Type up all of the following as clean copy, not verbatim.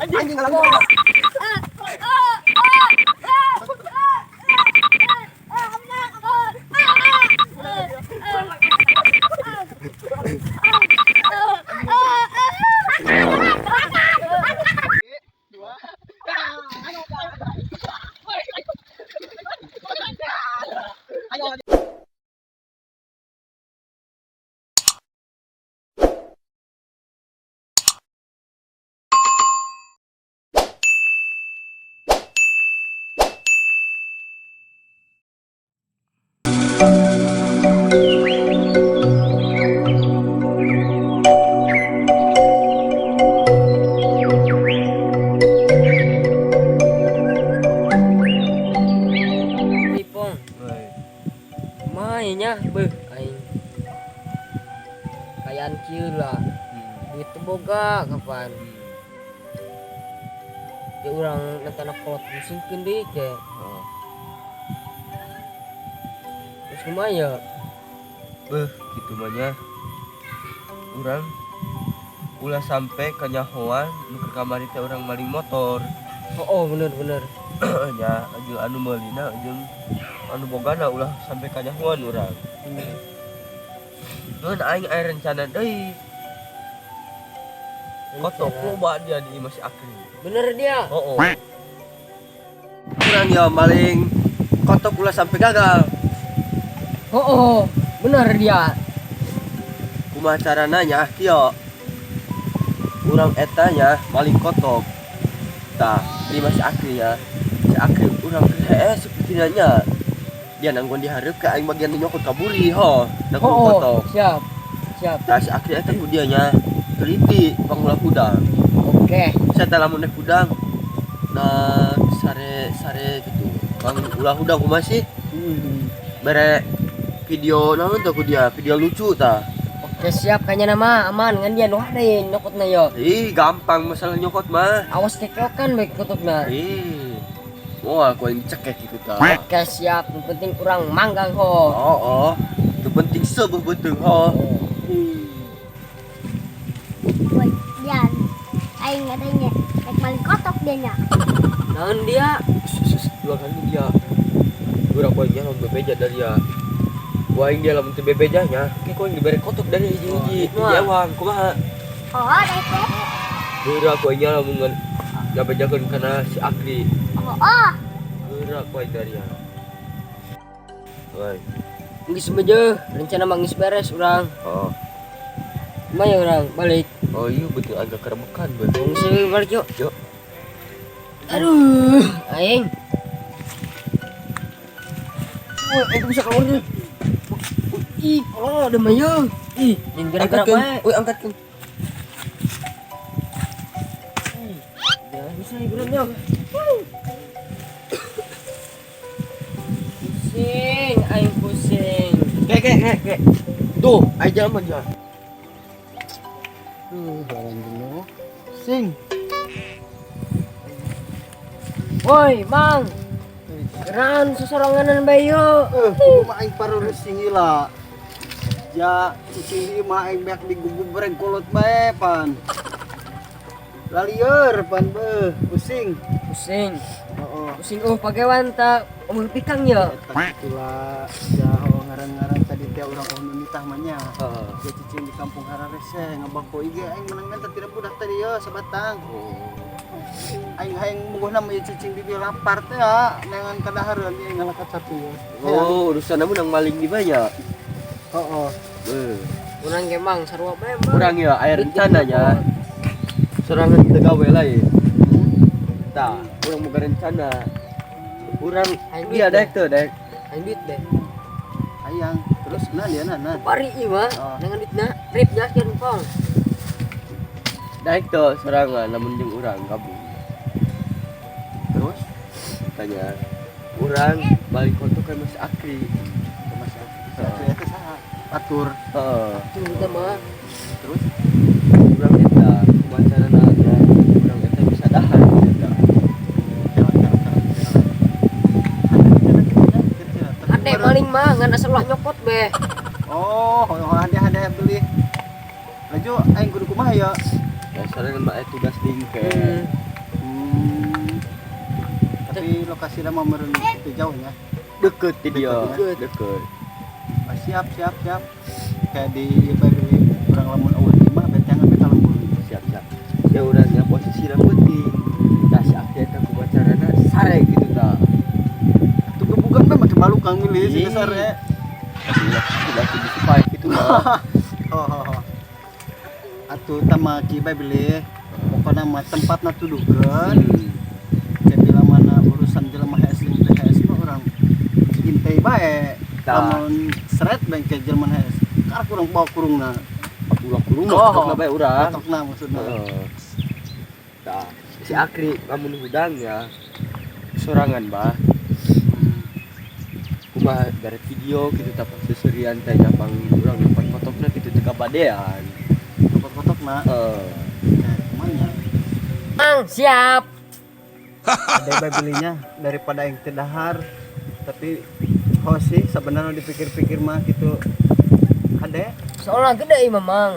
Anjing ngalang. Ipong, mainnya beuh aing. Kayaan kieu lah. Duit teu boga kapan. Ya urang nentana kolot pusingkeun deui ke. Oh. Terus kumaha ya? Beuh, kitu mah nya. Urang ulah sampai kanyahoan nu keur kamari teh urang maling motor. Oh, bener bener. Nya, jeung anu meulina jeung anu bogana ulah sampai kanyahoan urang. Ngeun aing aya rencana deui. Kotok loba dia di imah si Akri. Bener dia. Oh. Urang ya maling kotok ulah sampai gagal. Oh, bener dia. Kumaha carana nya kieu. Urang eta nya maling kotok. Tah, di imah si Akri nya. Si Akri urang hee seperti nya. Dia nanggon dihareup ke aing bagian nyokot kaburi ho. Nanggon Oh, kotok. siap. Siap. Tah si Akri eta ku dia nya teliti pangulah hudang. Oke. Saya teh lamun rek hudang. Nah, sare sare gitu. Pang ulah hudang kumaha sih? Bere video naon teh ku dia, video lucu tah. Oke, siap kayaknya nama aman ngan dia nu ada nyokotna yo. Ih, gampang masalah nyokot mah. Awas kekeokan bae kotokna. Ih. Wah, aku yang cekek gitu tah. Oke, siap. Yang penting urang manggang ho. Oh. Itu penting sebuah betul ho. Woi, Dian. Aing adanya rek maling kotok dia nya. Naon dia? Dua kali dia. Urang poe nya lamun bebeja dari ya. Wah, aing dia lamun teu bebeja nya, ke ku aing dibere kotok dari hiji-hiji. Wah. Hiji ewang, kumaha? Oh, deh teh. Geura ku aing nya lamun ngan ngabejakeun kana si Akri. Oh. Geura ku aing dari ya. Woi. Geus meje, rencana mah geus beres urang. Oh. Kumaha ya urang balik. Oh iya betul agak keremekan betul. Geus balik yuk. Yuk. Aduh, aing. Woi, aing bisa keluar nih. Ih, kalau ada mah. Ih, yang gara-gara bae. Woi, angkatkeun. Ya, bisa hiburannya. Pusing, aing pusing. Ke ke ke ke. Tuh, aing jalan aja. Jalan jenuh. Sing. Woi, Bang. Geran sesoranganan bae yo. Kumaha aing parurusing ila. Ja, cicing ieu mah aing beak digugubreg kolot bae pan. Lalieur pan beuh, pusing. Pusing. Heeh. Pusing oh pagewan ta umur pikang yo. Eta itulah ja oh, ngaran-ngaran tadi teh urang oh nu nitah mah nya. Heeh. Ja cicing di kampung Hararese ngabako ieu aing menang menta tidak budak tadi yo sabatang. Oh. Aing hayang munguhna mah ieu cicing di dieu lapar teh ya, neangan kadahareun ieu ngalakat satu yo. Oh, urusan menang maling di banyak. Heeh. Beuh. Urang ge Mang sarua bae, Mang. Urang ya aya rencananya. Sorangan kita gawe lain. Tah, urang boga rencana. Urang Aing dia duit dek teu dek. Aing duit deh. Hayang terus nah dia nah nah. Pari ieu mah, Oh. dengan duitna rip jelaskeun pong. Daek teu sorangan lamun jeung urang gabung. Terus Tanya urang balik kotok ke Mas Akri. Mas Akri eta saha? Atur. Heeh. Tuh kita mah. Terus Urang eta kumaha carana nya urang eta bisa dahar eta. Ade maling mah ngan asal ulah nyokot be. Oh, hade hade beli. Laju aing kudu kumaha ya? Ya sorangan mah aya tugas dingke. Tapi lokasinya mah meureun teu jauh nya. Deket di dia. Deket. Deket. Ah, siap siap siap. Kayak di ieu bae beli urang lamun eueuh di imah betang we ka lembur. Siap siap. Ya urangnya posisina penting. Tah si Akri eta kumaha carana sare gitu tah. Tuh gebugan bae make balukang milih si Ih. sare. Ulah ulah bisa pae gitu mah. Oh, oh, oh. Atuh tama kieu bae bilih. Pokona mah tempatna tuduhkeun. Kayak bila mana urusan jelema hees jeung teu hees mah urang intai bae. Tah. Lamun seret bae ke jelema hees. Karek urang bawa kurungna. Ulah kurung Oh. mah bae urang. Kotokna maksudna. Heeh. Tah, si Akri lamun hudang ya sorangan bah. Kumaha dari video gitu tah pas seserian teh nyapang urang nyampan kotokna gitu teh kabadean. Tempat kotokna. Heeh. Kayak kumanya. Mang, siap. Ada bae belinya daripada yang teu dahar. Tapi oh sih sebenarnya dipikir-pikir mah gitu. Hade. Soalnya gede imah Mang.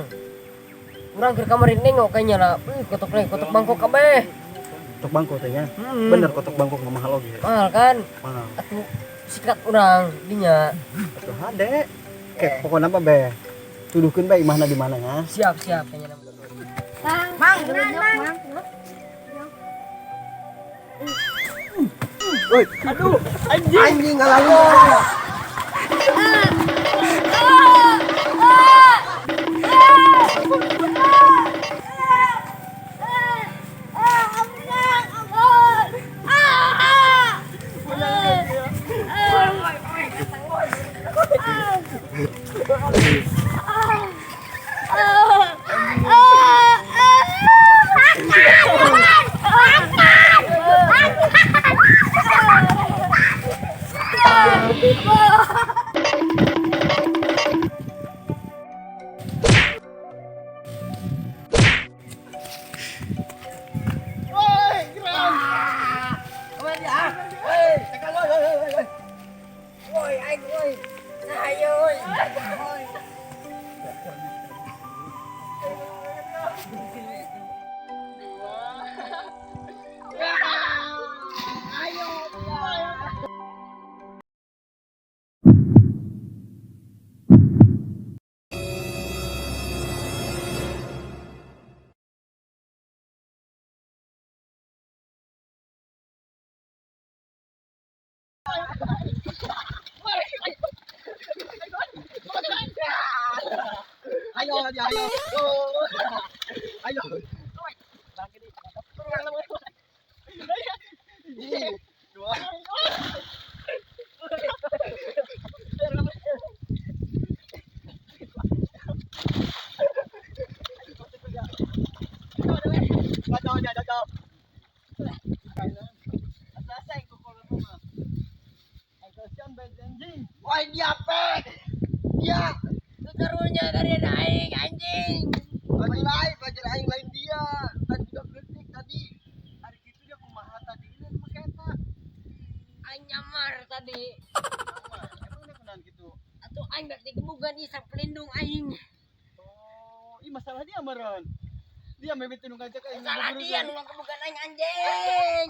Urang keur kamari nengok kayaknya lah. Ih, kotok lagi, kotok bangkok kabeh. Kotok bangkok teh nya. Hmm. Bener kotok bangkok mah mahal oge. Mahal kan? Mahal. Atuh sikat urang dinya. Atuh hade. Kayak pokoknya mah be. Tuduhkeun bae imahna di mana ya. Siap, siap kayaknya. Mang, mang, mang. Woi, aduh, anjing. Anjing ngalalu. Woi, aing woi. Ayo woi. Ayo ayo ayo. Ayo. Dua. Wah, dia pe. Dia Karunya dari aing anjing. baju lain, baju aing lain dia. Tadi udah kritik tadi. Hari itu dia kumaha tadi ini make eta. Aing nyamar tadi. Emang dia kunaon gitu? Atuh aing bak digebugan ieu sang pelindung aing. Oh, ih masalah dia meureun. Dia mimiti nu ngajak aing Salah ngeburukan. dia nu ngagebugan aing anjing.